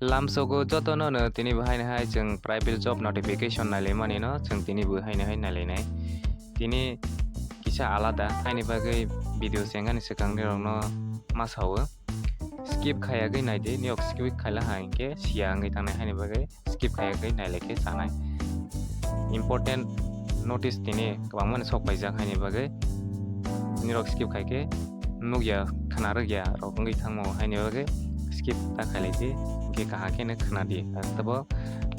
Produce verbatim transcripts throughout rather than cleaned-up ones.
Lamsogo jotono no tini bo haino hai chwng private job notification nailaimani no chwng tini bo haino hai nailainai. Tini kisa alada haini bagwi video chengani swkang nirokno ma sao. Skip khaiyagwi naidi, niyok skip khaila ha hinkhe siya wngwi thangnai haini bagwi skip khaiyagwi nailai khe chanai. Important notice tini kwbangmani sok paijak haini bagwi nirok skip khai khe nukya, khna rwkya rok wngwi thangmo haini bagwi skip ta khailai di, hinkhe kaham khe no khna di. Tabo,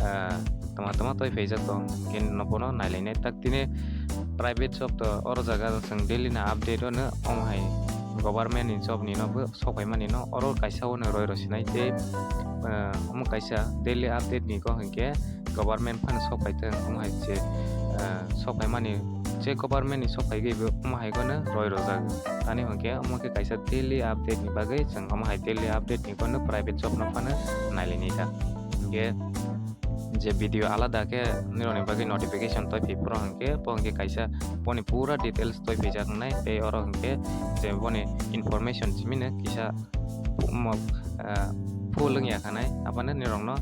ah, tama tama toi phaijak tong, hinkhe nobono nailainai. Tak tini private job to oro jaga chwng daily na update ono, omo hai government ni job ni no bo sok paimani no oro kaisa ono roi rw sinai tei, ah, omo kaisa daily update ni kok hinkhe government phano sok pai thung, omo hai je, ah, sok paimani je government ni sok paigwi bo omo hai kono roi rwjak. Tani hwnkhe omo khe kaisa daily update ni bagwi chwng omo hai daily update ni kono private job no phano nailainai ta. Hinkhe je video alada khe nirokni bagwi notification toi phi phuru hwnkhe bo hwnkhe kaisa boni pura details toi phi jak wngnai tei oro hwnkhe je boni information simi no kisa mo-, ah, full wngya khanai, aboni nirokno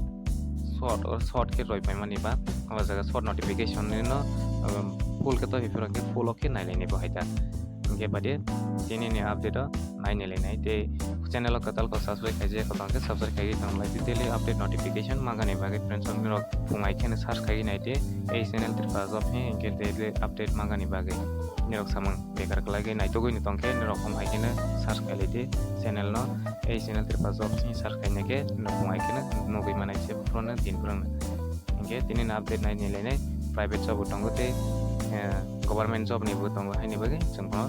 short or short khe roi paimani ba, o jaga short notification ni no, um, full khe to hiphiro khe full o khe nailaini bo hai ta. Hinkhe bade tini ni update o naini lainai tei channel o kwtal ko subscribe khaijak kho tongkhe subscribe khaigwi tong lai di daily update notification mangani bagwi friends rok nirok phung ai kheno search khaigwi nai di ei channel Tripura Job he hinkhe daily update mangani bagwi nirok samung bekar kwlai gwi naitugwi ni tongkhe nirok hom hai kheno search khai lai di channel no. Ei channel Tripura Job sini search khaina khe nukung ai kheno nugwi manai se phone din phone. Hinkhe tini na update nai ni lainai private job bo tongo tei, eh, government job ni bo tongo, haini bagwi chwng bono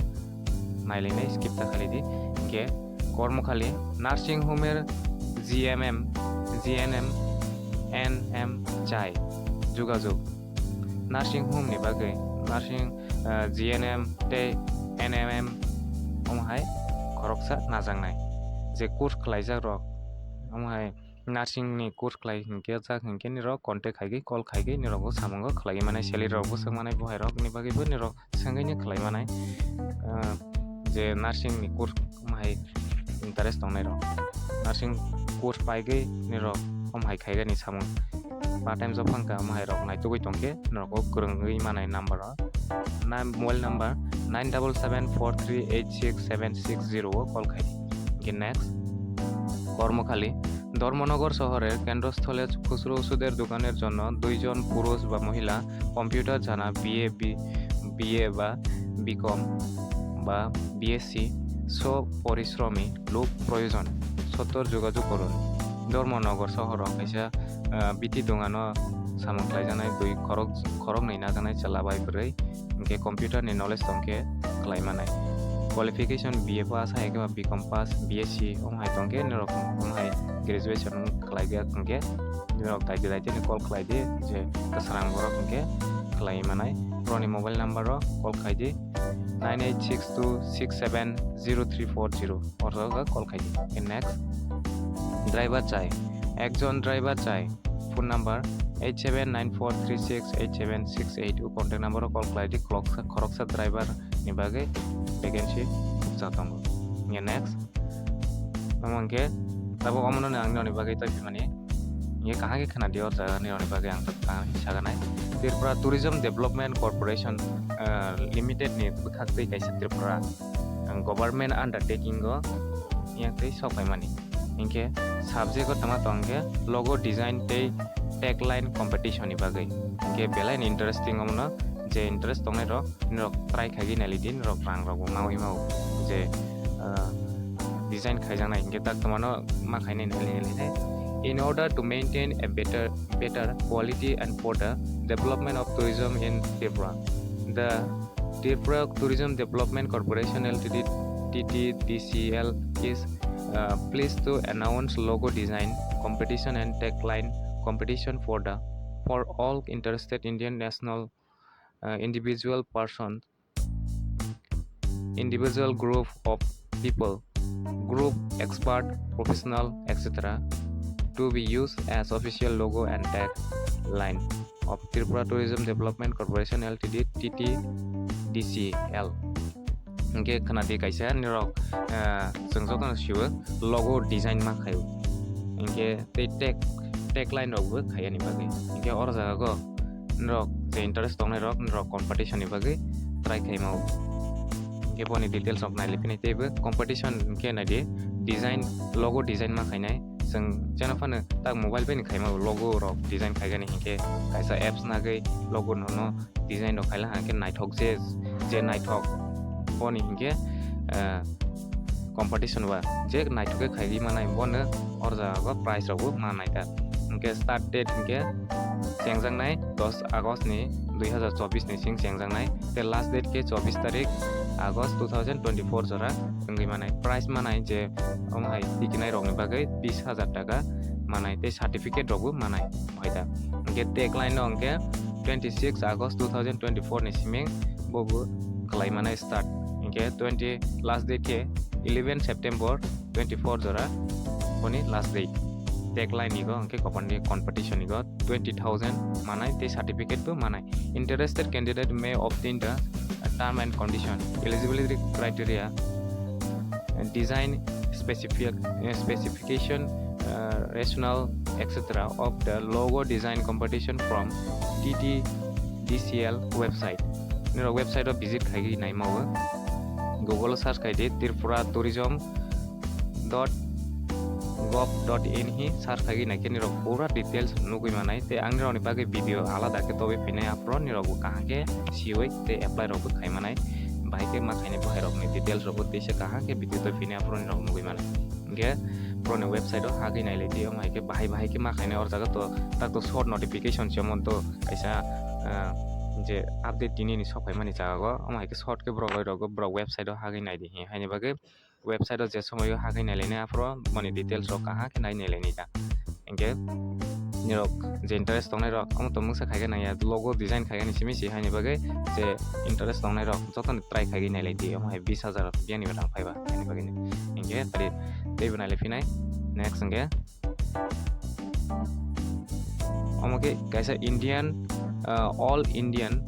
nai lainai skip ta khalai di. Hinkhe kormo khali nursing home er G M M, G N M, N M chai jugajug. Nursing home ni bagwi nursing, ah, G N M tei N M M omo hai khoroksa najaknai. Je course khlaijak rok omo hai nursing ni course khlai hinkhe jak hinkhe nirok contact khaigwi call khaigwi nirok bo samungo khlaiwi manai, salary rok bo swk manai, bo hai rok ni bagwi bo nirok swngwi ni khlai manai. Ah, je nursing ni course omo hai interest tongnai rok, nursing course paigwi nirok omo hai khaigani samung. Part time job phangkha omo hai rok naitugwi tongkhe norok o kwrwngwi manai number o. Nine, mobile number nine double seven four three eight six seven six zero o call khai di. Hinkhe next, কর্মখালী, ধর্মনগর শহরের কেন্দ্রস্থলে খুচরো ওষুধের দোকানের জন্য দুইজন পুরুষ বা মহিলা কম্পিউটার জানা বিএ, বি, বিএ বা বিকম বা বিএসসি স্ব পরিশ্রমী লোক প্রয়োজন। সত্তর যোগাযোগ করুন। ধর্মনগর শহরো kaisa, ah, biti dongano samung khlaijaknai dui khorok, khoroknwi najaknai chwla bai bwrwi, hinkhe computer ni knowledge tongkhe khlai manai. Qualification B A pass hai khe ba B Com pass, B S C omo hai tongkhe norok omo hai graduation khlai gak hinkhe norok daidi daidi ni call khlai di je kwsarang borok hinkhe khlai manai. Borokni mobile number o call khai di nine eight six two six seven zero three four zero. Oro o call khai di. Next, driver chai. Ekjon driver chai. Phone number eight seven nine four three six eight seven six eight o contact number o call khlai di, khoroksa, khoroksa driver ni bagwi vacancy khukcha tongo. Hinkhe next, omo hinkhe tabuk omono ang nini bagwi tei phimani. Hinkhe kaham khe khna di o jaga nini bagwi ang kaham khe saganai. Tripura Tourism Development Corporation, ah, Limited ni bwkhak twi kaisa Tripura, ah, government undertaking o yang twi sok phaimani. Hinkhe subject o tama tong khe logo design tei tagline competition ni bagwi. Hinkhe belai ni interesting omono, je interest tongnai rok, norok try khaigwi nailai di, norok rang rok bo maui mau je, ah, design khaijaknai hinkhe tak tongmano ma khainai nailai nailai nai. In order to maintain a better, better quality and for the development of tourism in Tripura, the Tripura Tourism Development Corporation L T D, T T D C L, is, uh, pleased to announce logo design competition and tagline competition for the, for all interested Indian national, uh, individual person, individual group of people, group, expert, professional, et cetera, to be used as official logo and tagline of Tripura Tourism Development Corporation L T D, T T D C L. Hinkhe khna di kaisa nirok, ah, chwng jotono siwo logo design ma khaio. Hinkhe Tei tag, tagline rok bo khaiyani bagwi. Hinkhe oro jaga go norok je interest tongnai rok, norok competition ni bagwi try khaima o. Hinkhe boni details rok nailai phini teibo competition hinkhe naidi design, logo design ma khainai. Chwng cheno phano tak mobile bai ni khaima o logo rok design khaigani hinkhe kaisa apps nagwi logo nono design rok khaila hwnkhe naithok je, je naithok boni hinkhe, eh, competition ba je naithok khe khaigwi manai bono oro jaga prize rok bo manai ta. Hinkhe start date hinkhe chengjaknai dos August ni dui hazar chobbish ni sing chengjaknai, tei last date khe chobbish tarik August two thousand twenty-four jora wngwi manai. Prize manai je omo hai tikinai rokni bagwi bis hajar taka manai tei certificate rok bo manai. Hai da. Hinkhe tagline no hinkhe twenty-six August two thousand twenty-four ni siming bo bo khlai manai start. Hinkhe twenty last date khe eleven September twenty-four jora boni last date. Tagline ni go hinkhe competition ni go twenty thousand manai tei certificate bo manai. Interested candidate may obtain the term and condition, eligibility criteria, design specific, eh, specification, eh, rationale, et cetera of the logo design competition from T T D C L website. Nirok website o visit khaigwi naima o. Google o search khaidi Tripura Tourism dot gov dot in hi search khaigwi naikhe nirok pura details nugwi manai. Tei ang nirokni bagwi video alada khe tobwi phinai, aphuru nirok bo kaham khe siwi tei apply rok bo khai manai. Bahai khe ma khainai bo hai rokni details rok bo teisa kaham khe video tobwi phinai, aphuru nirok nugwi manai. Hinkhe borokni website o hagwi nailai di, omo hai khe bahai bahai khe ma khainai. Or jaga to tak to short notification se omo to kaisa, ah, je update tini ni sok phaimani jaga go, omo hai khe short khe borok rok borok website o hagwi nai di, haini bagwi website o je somoi o hagwi nai lainai, aphuru boni details rok kaham khe nai nai lainai ta. Hinkhe nirok je interest tongnai rok omo to mungsa khai khe nang ya, logo design khai khe ni simi si, haini bagwi je interest tongnai rok joto ni try khai khe nai lai di, omo hai bis hajar biyang ni rang phai ba, haini bagwi ni. Hinkhe tei teibo nai lai phinai. Next hinkhe omo khe kaisa Indian, ah, All Indian,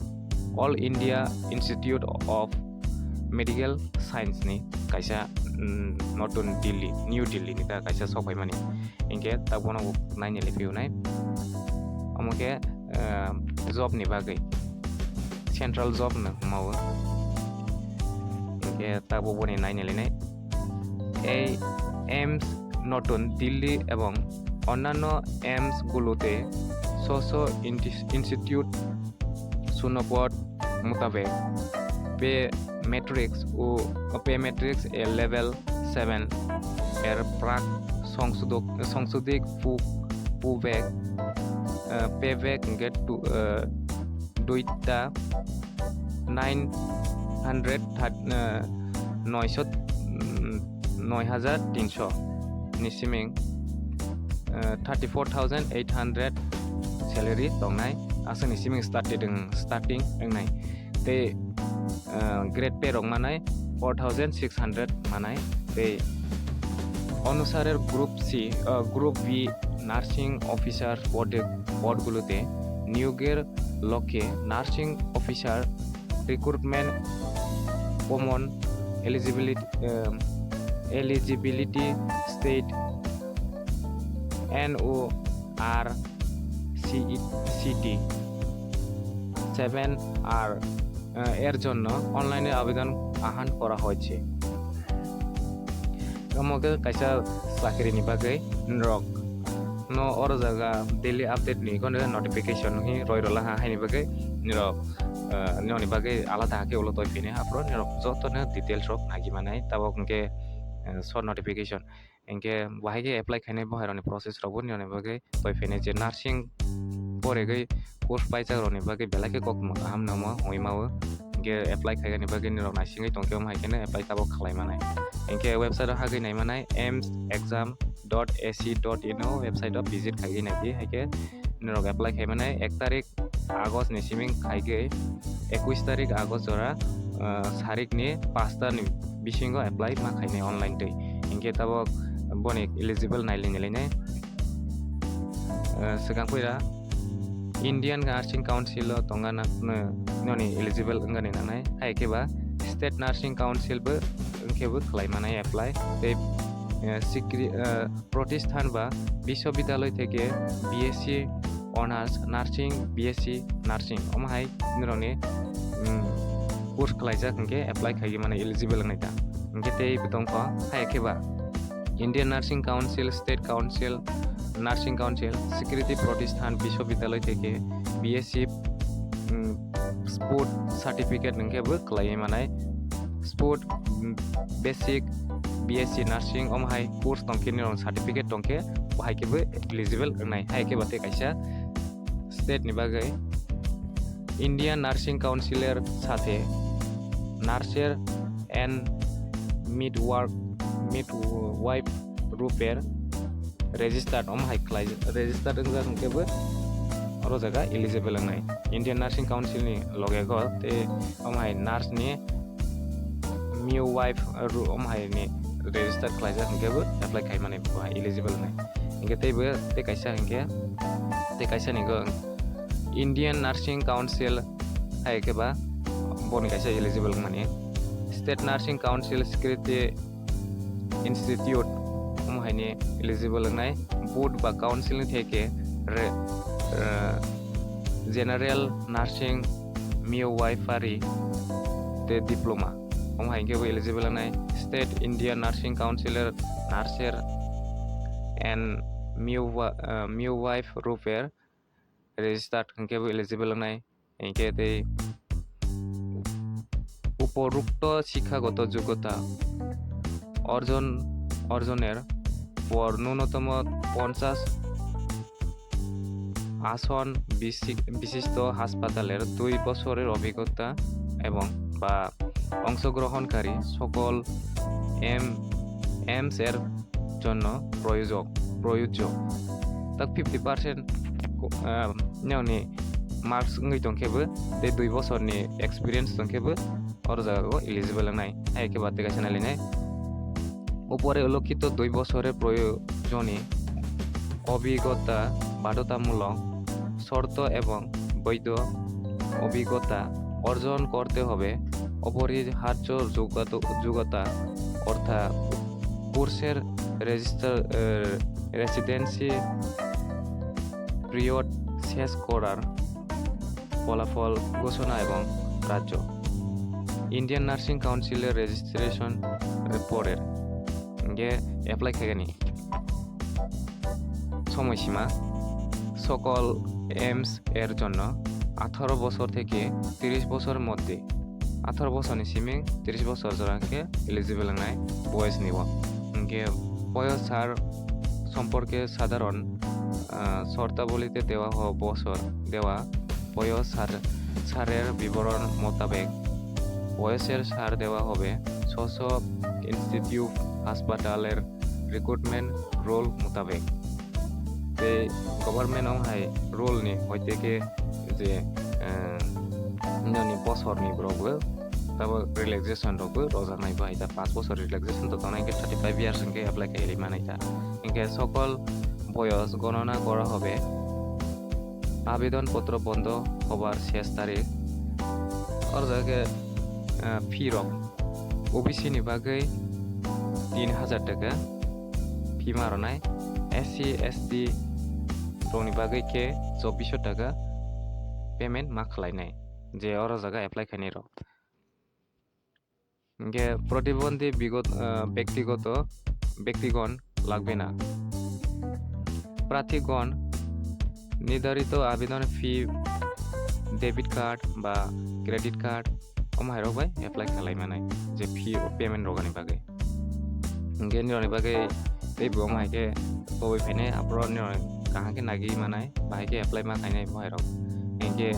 All India Institute of Medical Science ni kaisa, mm, notun Delhi, New Delhi ni ta kaisa sok phaimani. Hinkhe ta bono bo naini le phiyunai. Omo khe, ah, job ni bagwi, central job no hwnma o. Hinkhe ta bo boni naini le nai. এই এইমস নতুন দিল্লি এবং অন্যান্য এইমসগুলোতে স্ব স্ব ENT-, institute শূন্যপদ মোতাবেক pay matrix ও পে ম্যাট্রিক্স এ লেভেল সেভেন এর প্রাক সংশোধক, সংশোধিত পু-, পুবেক, আহ, পেবেক গেট টু, আহ, দুইটা নাইন হান্ড্রেড থার্টি, আহ, নয়শো, উম, নয় হাজার তিনশো ni siming, ah, thirty four thousand eight hundred salary tongnai, aswkni siming started wng-, starting wngnai. Tei, ah, grade pay rok manai four thousand six hundred manai. Tei অনুসারে group C, ah, group B nursing officer পদে, পদগুলোতে নিয়োগের লক্ষ্যে nursing officer recruitment common eligibility, আহ, eligibility state N O R C E C T seven R, আহ, এর জন্য অনলাইনে আবেদন আহ্বান করা হয়েছে। Omo khe kaisa chakri ni bagwi norok no oro jaga daily update ni kono notification hi roi rola ha, haini bagwi norok, ah, noni bagwi alada khe ulo toi phini, aphuru norok joto no details rok nagi manai. Tabok hinkhe, ah, short notification hinkhe bahai khe apply khainai, bohai rokni process rok bo noni bagwi toi phini je nursing poregwi course paijak rokni bagwi belai khe kok kaham no omo wngwi ma o. Hinkhe apply khaigani bagwi norok naisingwi tongkhe omo hai kheno apply tabok khlai manai. Hinkhe website o hagwi nai manai, aims exam dot A C dot in o website o visit khaigwi nai di, hai khe norok apply khai manai. Ek tarik August ni siming khaigwi ekush tarik August jora, ah, sarik ni pasta ni bisingo apply ma khainai online twi. Hinkhe tabok boni eligible nailai nailai nai. Ah, swkang puira Indian Nursing Council o tongna nang-, noni eligible wngani nangnai. Hai khe ba State Nursing Council bo wngkhe bo khlai manai apply. Tei eh, sikri-, eh, protisthan ba biswabidyaloi theke B S C Honours Nursing, B S C Nursing, omo hai norokni, mm, course khlaijak hwnkhe apply khaigwi mano, eligible wngnai ta. Hwnkhe tei bo tongkho, hai khe ba Indian Nursing Council, State Council, Nursing Council, sikriti protisthan biswabidyaloi theke B S C, mm, sport certificate hwnkhe bo khlaiwi manai. Sport, mm, basic B S C Nursing, omo hai course tongkhe, nini certificate tongkhe, bo hai khe bo eligible wngnai. Hai khe ba tei kaisa state ni bagwi Indian Nursing Council er sathe nurse er and midwork, midwife ruper registered, omo hai khlai, registered wngjak hwnkhe bo oro jaga eligible wngnai. Indian Nursing Council ni loge go tei omo hai nurse ni midwife ru-, omo hai ni register khlaijak hwnkhe bo apply khai mani bo hai eligible wngnai. Hwnkhe tei bo tei kaisa hwnkhe tei kaisa ni go Indian Nursing Council hai khe ba boni kaisa eligible wngmani. State Nursing Council sikriti institute omo hai ni eligible wngnai. Board ba council ni theke re-, eh, general nursing, midwifery tei diploma, omo hai khe bo eligible wngnai. State Indian Nursing Council er nurse er and midwi-, eh, midwife ruper registered hwnkhe bo eligible wngnai. Hwnkhe tei উপরোক্ত শিক্ষাগত যোগ্যতা অর্জন, অর্জনের পর ন্যূনতম পঞ্চাশ আসন বিশি-, বিশিষ্ট হাসপাতালের দুই বছরের অভিজ্ঞতা এবং বা অংশগ্রহণকারী সকল এম-, এমস এর জন্য প্রয়োজক, প্রযোজ্য। Tak fifty percent ko-, ah, nini marks wngwi tongkhe bo, tei dui bosorni experience tongkhe bo, oro jaga o eligible wngnai. Hai khe ba tei kaisa nailainai. উপরে উল্লেখিত দুই বছরের প্রয়োজনীয় অভিজ্ঞতা বাধ্যতামূলক শর্ত এবং বৈধ অভিজ্ঞতা অর্জন করতে হবে। অপরিহার্য যোগ্যতা, যোগ্যতা অর্থাৎ কোর্সের রেজিস্টার, এ, রেসিডেন্সি পিরিয়ড শেষ করার ফলাফল ঘোষণা এবং রাজ্য। ইন্ডিয়ান নার্সিং কাউন্সিলের রেজিস্ট্রেশন পরের, hwnkhe apply khaigani. সময়সীমা, সকল এমস এর জন্য আঠারো বছর থেকে তিরিশ বছরের মধ্যে, আঠারো বছরনি siming তিরিশ বছর jora hwnkhe eligible wngnai বয়সনিbo. Hwnkhe বয়স ছাড় সম্পর্কে সাধারণ, আহ, শর্তাবলীতে দেওয়া হ-, বছর দেওয়া বয়স ছাড়, ছাড়ের বিবরণ মোতাবেক বয়সের ছাড় দেওয়া হবে স্ব স্ব ইনস্টিটিউট হাসপাতালের রিক্রুটমেন্ট রোল মোতাবেক. Tei government ong hai rule ni hoite khe je, eh, nini bosorni borok bo tabo relaxation rok bo rojaknai bo hai ta, panch bosor relaxation to tongnai hwnkhe thirty five years hwnkhe apply khailai manai ta. Hwnkhe সকল বয়স গণনা করা হবে. আবেদনপত্র বন্ধ হবার শেষ তারিখ. Oro jaga khe, ah, fee rok O B C ni bagwi tin hajar taka fee ma rwnai, S C, S T rokni bagwi khe chobbish taka payment ma khlainai, je oro jaga apply khainai rok. Hwnkhe প্রতিবন্ধী বিগত, ah, ব্যক্তিগত, ব্যক্তিগণ লাগবে না. প্রার্থীগণ নির্ধারিত আবেদন ফি, debit card বা credit card, omo hai rok bai apply khlai manai, je fee o payment rogani bagwi. Hwnkhe nini rokni bagwi tei bo omo hai khe tobwi phainai, aphuru nini rok kaham khe nagwi manai, bahai khe apply ma khainai bo hai rok. Hwnkhe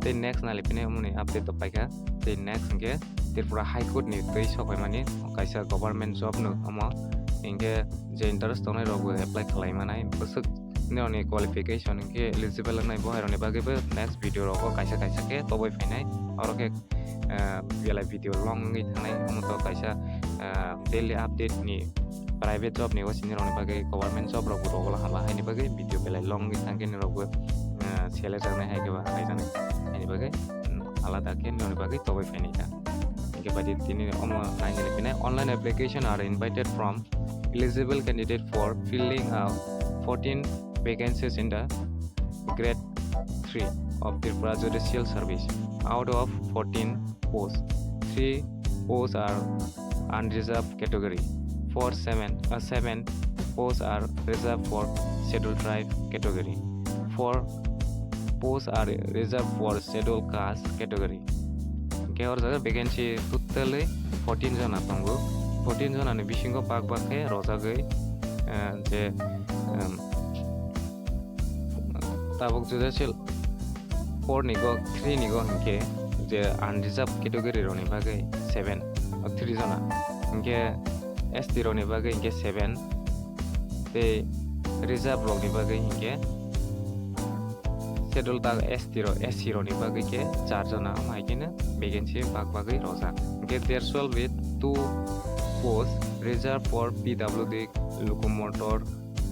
tei next nali phainai omoni update to paikha. Tei next hwnkhe Tripura High Court ni twi sok phaimani kaisa government job no omo. Hwnkhe je interest tongnai rok bo apply khlai manai. Bwswk nini rokni qualification hwnkhe eligible wngnai bo hai rokni bagwi bo next video rogo kaisa kaisa khe tobwi phainai. Oro khe, ah, belai video long wngwi thangnai. Omo to kaisa, ah, daily update ni private job ni o sini rokni bagwi, government job rok bo rogo hama haini bagwi video belai long wngwi thangkhe nini rok bo, ah, sele jaknai hai khe ba hai jaknai. Haini bagwi, mm, alada khe nini rokni bagwi tobwi phainai kha. Hwnkhe baidi tini omo nainani phinai, online application are invited from eligible candidate for filling a fourteen vacancies in the grade three of Tripura Judicial Service. Out of fourteen posts, three posts are unreserved category, four seven, uh, seven posts are reserved for Scheduled Tribe category, four posts are reserved for Scheduled Caste category. Hwnkhe o jaga vacancy totally fourteen jona tongo. Fourteen jona ni bisingo bak bak khe rojagwi, eh, je, em, tabuk judicial four ni go, three ni go hwnkhe je unreserved category rokni bagwi seven, o three jona. Hwnkhe S T rokni bagwi hwnkhe seven, tei reserve rokni bagwi hwnkhe Schedule ta S T rok, S C rokni bagwi khe char jona, omo hai kheno vacancy bak bagwi rojak. Hwnkhe there shall be two posts reserved for P W D locomotor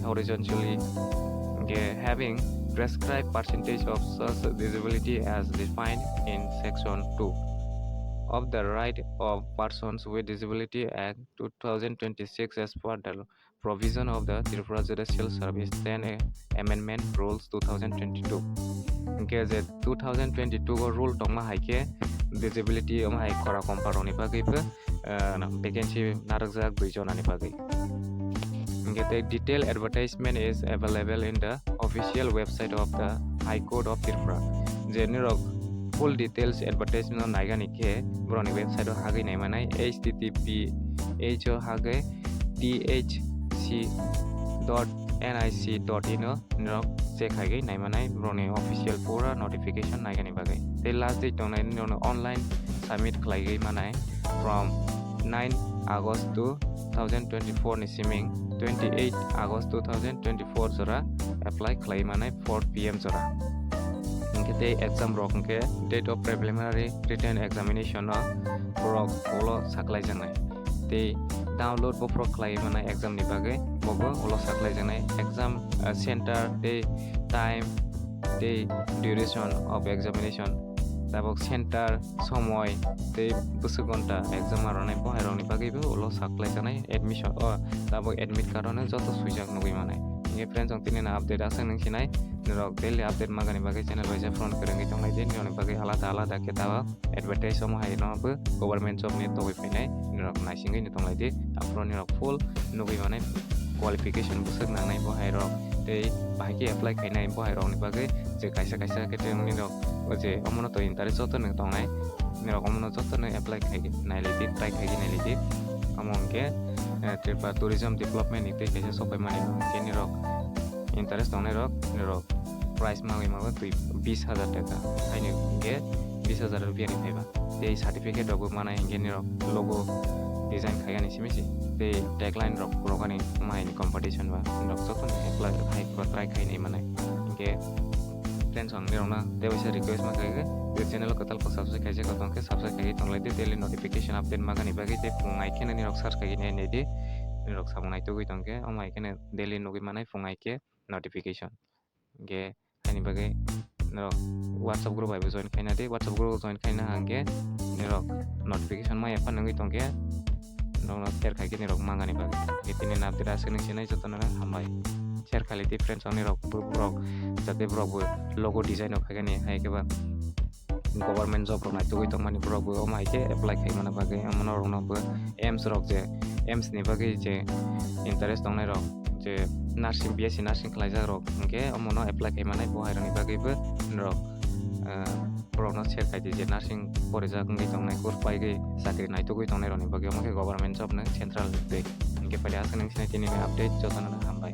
horizontally, hwnkhe having prescribed percentage of such disability as defined in section two of the Right of Persons with Disability Act two thousand twenty-six as per the provision of the Tripura Judicial Service ten Amendment Rules two thousand twenty-two. Hwnkhe je two thousand twenty-two o rule tongma hai khe disability omo hai khora kompa rokni bagwi bo, eh, vacancy narwkjak dui jona ni bagwi. Hwnkhe tei detail advertisement is available in the official website of the High Court of Tripura. Je nirok full details advertisement no naigani khe borokni website o hagwi naimanai, H T T P H o hagwi T H C dot N I C dot in o nirok check haigwi naimanai borokni official pura notification naigani bagwi. Tei last date tongnai nirokno online submit khlaigwi manai from nine August two thousand twenty-four ni siming twenty-eight August two thousand twenty-four jora apply khlai manai four P M jora. Hwnkhe tei exam rok hwnkhe date of preliminary written examination no borok ulo saklaijaknai. Tei download bophorok khlai manai exam ni bagwi bobo ulo saklaijaknai. Exam, uh, center tei time tei duration of examination, tabuk center, somoi tei bwswk gonta exam ma rwnai bo hai rokni bagwi bo ulo saklaijaknai admission o tabuk admit card o no joto swijak nugwi manai. Hwnkhe friends, ang tini no update aswk nung sinai, norok daily update magani bagwi channel bai se phone kwrwngwi tonglai di, nini bagwi alada alada khe tabuk advertise omo hai no bo government job ni togwi phainai, norok naisingwi no tonglai di, aphuru norok full nugwi manai qualification bwswk nangnai bo hai rok tei bahai khe apply khainai bo hai rokni bagwi je kaisa kaisa khe tei nini rok o je omono to interest joto no tongnai, nini rok omono joto no apply khai nailai di, try khai nailai di. Omo hwnkhe, eh, Tripura Tourism Development ni tei kaisa sopai mani hwnkhe nini rok interest tongnai rok, nini rok prize magwi mago twi bis hajar taka, haini hwnkhe bis hajar rupiya ni phaiba. Tei certificate rokbo manai hwnkhe nirok logo design khaigani simi se. Tei tagline rok rwgani omo haini competition ba nirok jotono apply khai ba try khainai manai. Hwnkhe friends, ang nirokno tei waisa request ma khaikhe, je channel o kwtal kok subscribe khaijak tongkhe subscribe khaiwi tonglai di, daily notification update magani bagwi tei phung ai kheno nirok search khaiwi nai nai di, nirok samung naitugwi tongkhe omo hai kheno daily nugwi manai phung ai khe notification. Hwnkhe haini bagwi norok WhatsApp group bai bo join khaina di, WhatsApp group join khaina hwnkhe norok notification ma epha nungwi tongkhe norokno share khai khe norok mangani bagwi. Hwnkhe tini update aswk nung sinai jotono hambai. Share khailai di friends, ang nirok borok jate borok bo logo design rok khaigani hai khe ba government job rok naitugwi tongmani borok bo omo hai khe apply khai mana bagwi, omo norokno bo aims rok je, aims ni bagwi je interest tongnai rok, je nursing, B S C nursing khlaijak rok hwnkhe omono apply khai manai bo hai rokni bagwi bo norok, ah, borokno share khai di je nursing porijak wngwi tongnai, course paigwi chakri naitugwi tongnai rokni bagwi omo khe government job no central twi. Hwnkhe phaidi aswk nung sinai tini update jotono hambai.